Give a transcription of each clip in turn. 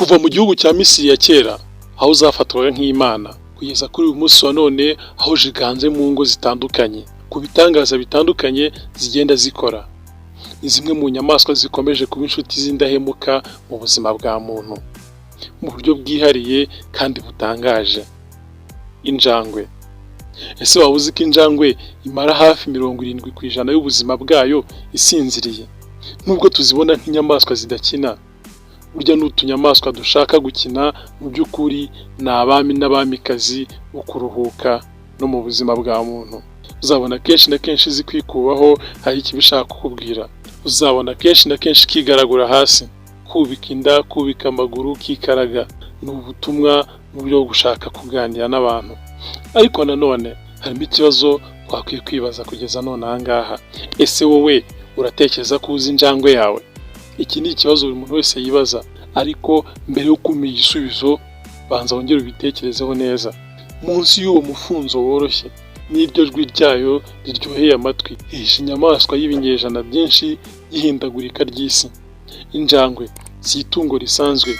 Kuva mu gihugu cya Misiri ya kera, aho zafatwaga nk'imana, kugeza kuri uyu munsi wa none aho ziganze mu ngo zitandukanye, ku bitangaza bitandukanye zigenda zikora. Ni zimwe mu nyamaswa zikomeje kuba inshuti z'indahemuka mu buzima bwa muntu, mu buryo bwihariye kandi butangaje. Injangwe. Ese waba uzi ko injangwe imara hafi 70% y'ubuzima bwayo isinziriye? Nubwo tuzibona nk'inyamaswa zidakina, burya ni utunyamaswa dushaka gukina. Mu by'ukuri ni abami n'abamikazi bo kuruhuka no mu buzima bwa muntu. Uzabona kenshi na kenshi zikwikubaho, hari icyo ishaka kukubwira. Uzabona kenshi na kenshi kigaragura hasi, kubika inda, kubika amaguru, kikaraga. Ni ubutumwa mu buryo bwo gushaka kuganira n'abantu. Ariko nanone harimo ikibazo twakwiye kwibaza kugeza none aha ngaha: ese wowe uratekereza ko uzi injangwe yawe? Iki ni ikibazo buri muntu wese yibaza, ariko mbere yo kumenya igisubizo, banza wongere ubitekerezeho neza. Munsi y'uwo mufunzo woroshye n'iryo jwi ryayo riryoheye amatwi, hihishe inyamaswa y'ibinyejana byinshi y'ihindagurika ry'isi. Injangwe si itungo risanzwe,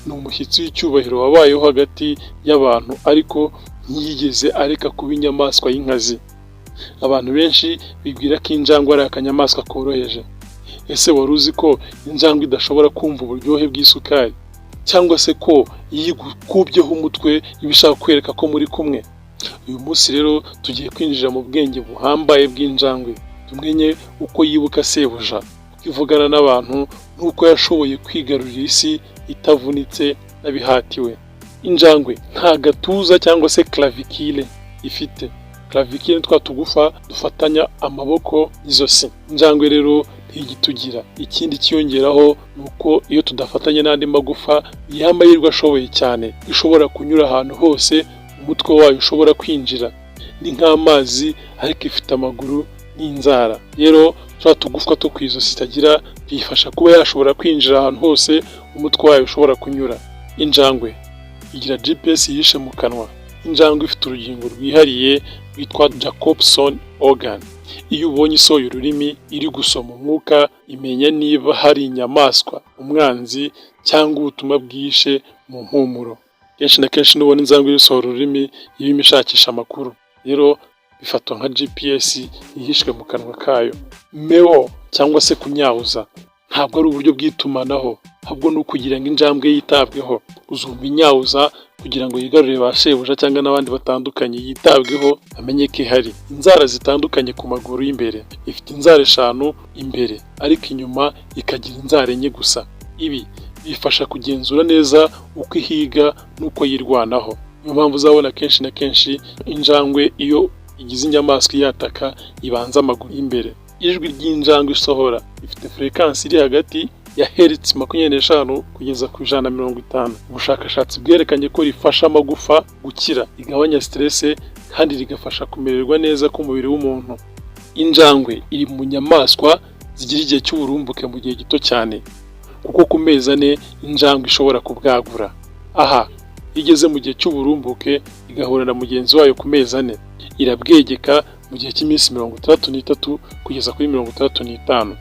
ni umushyitsi w'icyubahiro wabayeho hagati y'abantu, ariko ntiyigeze areka kuba inyamaswa y'inkazi. Abantu benshi bibwira ko injangwe ari akanyamaswa koroheje. Ese wari uzi ko injangwe idashobora kumva uburyohe bw'isukari? Cyangwa se ko iyo igukubyeho umutwe iba ishaka kwereka ko muri kumwe? Uyu munsi rero tugiye kwinjira mu bwenge buhambaye bw'injangwe, tumenye uko yibuka sebuja, uko ivugana n'abantu n'uko yashoboye kwigarurira isi itavunitse n'abihatiwe. Injangwe nta gatuza cyangwa se clavicule ifite. Clavicule ni twa tugufa dufatanya amaboko n'izosi. Injangwe rero ntigitugira. Ikindi kiyongeraho ni uko iyo tudafatanye n'andi magufa, iha amahirwe ashoboye cyane, ishobora kunyura ahantu hose umutwe wayo ushobora kwinjira. Ni nk'amazi, ariko ifite amaguru n'inzara. Rero turiya tugufwa two ku ijosi itagira biyifasha kuba yashobora kwinjira ahantu hose umutwe wayo ushobora kunyura. Injangwe igira GPS yihishe mu kanwa. Injangwe ifite urugingo rwihariye rwitwa Jacobson organ. Iyo ubonye isohoye ururimi iri gusoma umwuka, imenya niba hari inyamaswa, umwanzi cyangwa ubutumwa bwihishe mu mpumuro. Kenshi na kenshi nubona injangwe isohora ururimi, iba irimo ishakisha amakuru. Rero bifatwa nka GPS yihishwe mu kanwa kayo. Meow cyangwa se kunyawuza ntabwo ari uburyo bw'itumanaho, ahubwo ni ukugira ngo injangwe yitabweho. Uzumva inyawuza kugira ngo yigarurire ba shebuja cyangwa n'abandi batandukanye, yitabweho, amenye ko ihari. Inzara zitandukanye ku maguru y'imbere: ifite inzara eshanu imbere, ariko inyuma ikagira inzara enye gusa. Ibi bifasha kugenzura neza uko ihiga n'uko yirwanaho. Niyo mpamvu uzabona kenshi na kenshi injangwe iyo igize inyamaswa iyataka, ibanza amaguru y'imbere. Ijwi ry'injangwe isohora ifite fréquence iri hagati ya hertz 25 kugeza ku 150. Ubushakashatsi bwerekanye ko rifasha amagufa gukira, rigabanya stress kandi rigafasha kumererwa neza k'umubiri w'umuntu. Injangwe iri mu nyamaswa zigira igihe cy'uburumbuke mu gihe gito cyane, kuko ku mezi 4 injangwe ishobora kubwagura. Aha iyo igeze mu gihe cy'uburumbuke igahura na mugenzi wayo ku mezi 4, irabwegeka mu gihe cy'iminsi 63 kugeza kuri 65,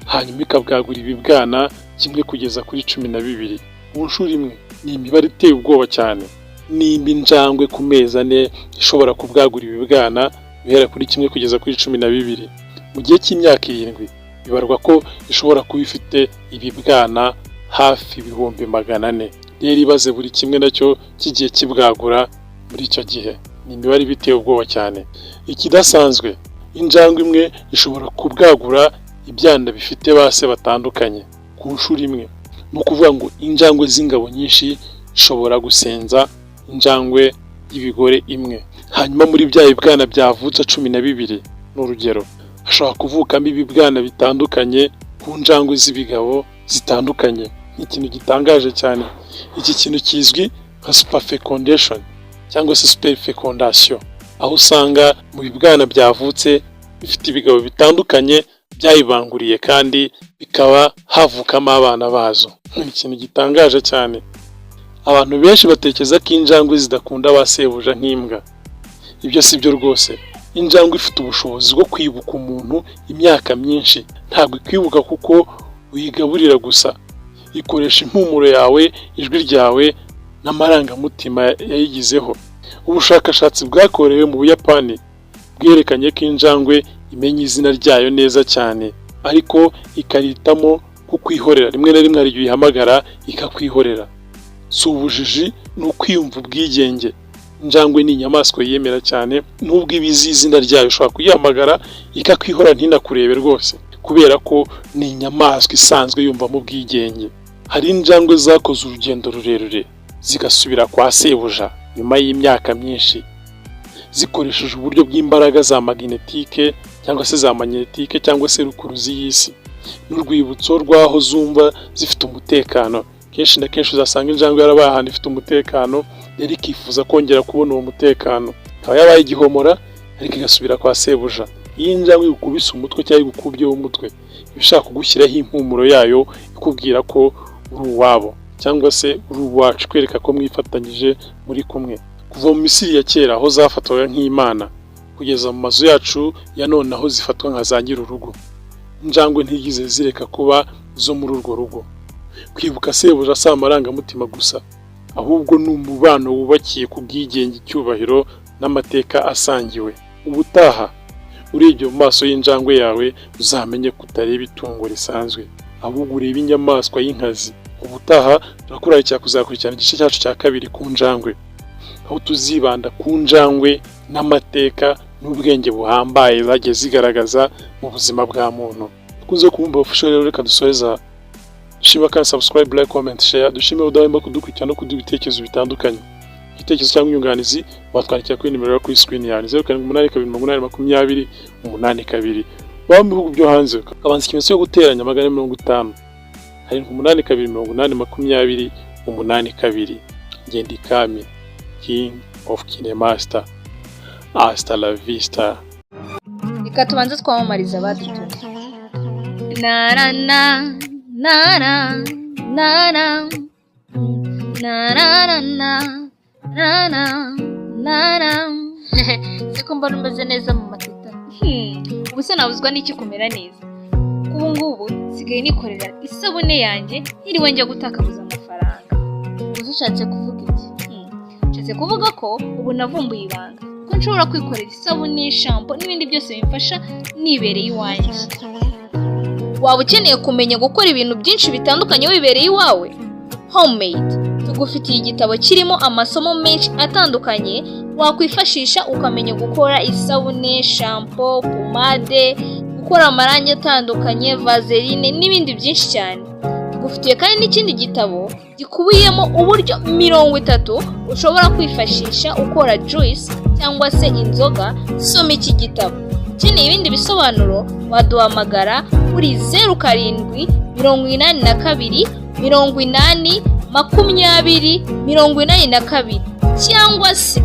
hanyuma ikabwagura ibibwana kimwe kugeza kuri 12 mu nshuro imwe. Ni imibare iteye ubwoba cyane. Nimba injangwe ku mezi 4 ishobora kubwagura ibibwana guhera kuri kimwe kugeza kuri 12, mu gihe cy'imyaka 7 bibarwa ko ishobora kuba ifite ibibwana hafi 400,000. Rero ibaze buri kimwe nacyo kigiye kibwagura muri icyo gihe, ni imibare iba iteye ubwoba cyane. Ikidasanzwe, injangwe imwe ishobora kubwagura ibyana bifite ba se batandukanye ku nshuro imwe. Ni ukuvuga ngo injangwe z'ingabo nyinshi ishobora gusenza injangwe y'ibigore imwe. Hanyuma muri bya bibwana byavutse 12, ni urugero, hashobora kuvukamo ibibwana bitandukanye ku njangwe z'ibigabo zitandukanye. Ni ikintu gitangaje cyane. Iki kintu kizwi nka superfecundation cyangwa se superfécondation, aho usanga mu bibwana byavutse bifite ibigabo bitandukanye byayibanguriye, kandi bikaba havukamo abana bazo. Ni ikintu gitangaje cyane. Abantu benshi batekereza ko injangwe zidakunda ba sebuja nk'imbwa. Ibyo si byo rwose. Injangwe ifite ubushobozi bwo kwibuka umuntu imyaka myinshi. Ntabwo ikwibuka kuko uyigaburira gusa. Ikoresha impumuro yawe, ijwi ryawe n'amarangamutima yayigizeho. Ubushakashatsi bwakorewe mu Buyapani bwerekanye ko injangwe imenya izina ryayo neza cyane, ariko ikarihitamo kukwihorera. Rimwe na rimwe hari igihe uyihamagara ikakwihorera. Si ubujiji, ni ukwiyumva ubwigenge. Injangwe ni inyamaswa yiyemera cyane. Nubwo iba izi izina ryayo, ushobora kuyihamagara ikakwihorera, ntinakurebe rwose, kubera ko ni inyamaswa isanzwe yumvamo ubwigenge. Hari injangwe zakoze urugendo rurerure zigasubira kwa sebuja nyuma y'imyaka myinshi, zikoresheje uburyo bw'imbaraga za magnétique cyangwa se za magnétique cyangwa se rukuruzi y'isi n'urwibutso rw'aho zumva zifite umutekano. Kenshi na kenshi uzasanga injangwe yarabaye ahantu ifite umutekano, rero ikifuza kongera kubona uwo mutekano. Ikaba yabaye igihomora, ariko igasubira kwa sebuja. Iyo injangwe igukubise umutwe cyangwa igukubyeho umutwe, iba ishaka kugushyiraho impumuro yayo, ikubwira ko uri uwabo cyangwa se uri uwacu, kwereka ko mwifatanyije, muri kumwe. Kuva mu Misiri ya kera aho zafatwaga nk'imana, kugeza mu mazu yacu ya none aho zifatwa nka za nyir'urugo, injangwe ntigize zireka kuba izo muri urwo rugo. Kwibuka sebuja si amarangamutima gusa, ahubwo ni umubano wubakiye ku bwigenge, icyubahiro n'amateka asangiwe. Ubutaha urebye mu maso y'injangwe yawe, uzamenye ko utareba itungo risanzwe, ahubwo ureba inyamaswa y'inkazi. Ubutaha turakurarikira kuzakurikirana igice cyacu cya kabiri ku njangwe, aho tuzibanda ku njangwe n'amateka n'ubwenge buhambaye zagiye zigaragaza mu buzima bwa muntu. Dukunze kubumva bafasha. Rero reka dusoreza dushima kandi subscribe, like, comment, share. Dushime udahwema kudukurikirana no kuduha ibitekerezo bitandukanye. Igitekerezo cyangwa inyunganizi watwandikira kuri nimero yo kuri screen yawe, 0782 80 82. Waba mu bihugu byo hanze, ukabanza ikimenyetso cyo guteranya 450 782 80 20 82. Ngenda Ikami, King of Kinemaster. Hasta la vista. Reka tubanze twamamariza abadutumye. Na na na na na na na na na na na na na na na. Siko mbona umeze neza mu mateta? Ubu se nabuzwa n'iki kumera neza? Ubu ngubu nsigaye nikorera isabune yanjye ntiriwe njya gutakabuza amafaranga. Ubu ushatse kuvuga iki? Nshatse kuvuga ko ubu navumbuye ibanga ko nshobora kwikorera isabune, shampoo n'ibindi byose bimfasha nibereye iwanjye. Waba ukeneye kumenya gukora ibintu byinshi bitandukanye wibereye iwawe? Homemade tugufitiye igitabo kirimo amasomo menshi atandukanye wakwifashisha ukamenya gukora isabune, shampoo, pomade, gukora amarangi atandukanye, vaseline n'ibindi byinshi cyane. Tugufitiye kandi n'ikindi gitabo gikubiyemo uburyo 30 ushobora kwifashisha ukora juice cyangwa se inzoga. Soma iki gitabo. Ukeneye ibindi bisobanuro waduhamagara kuri 0782 80 20 82 cyangwa se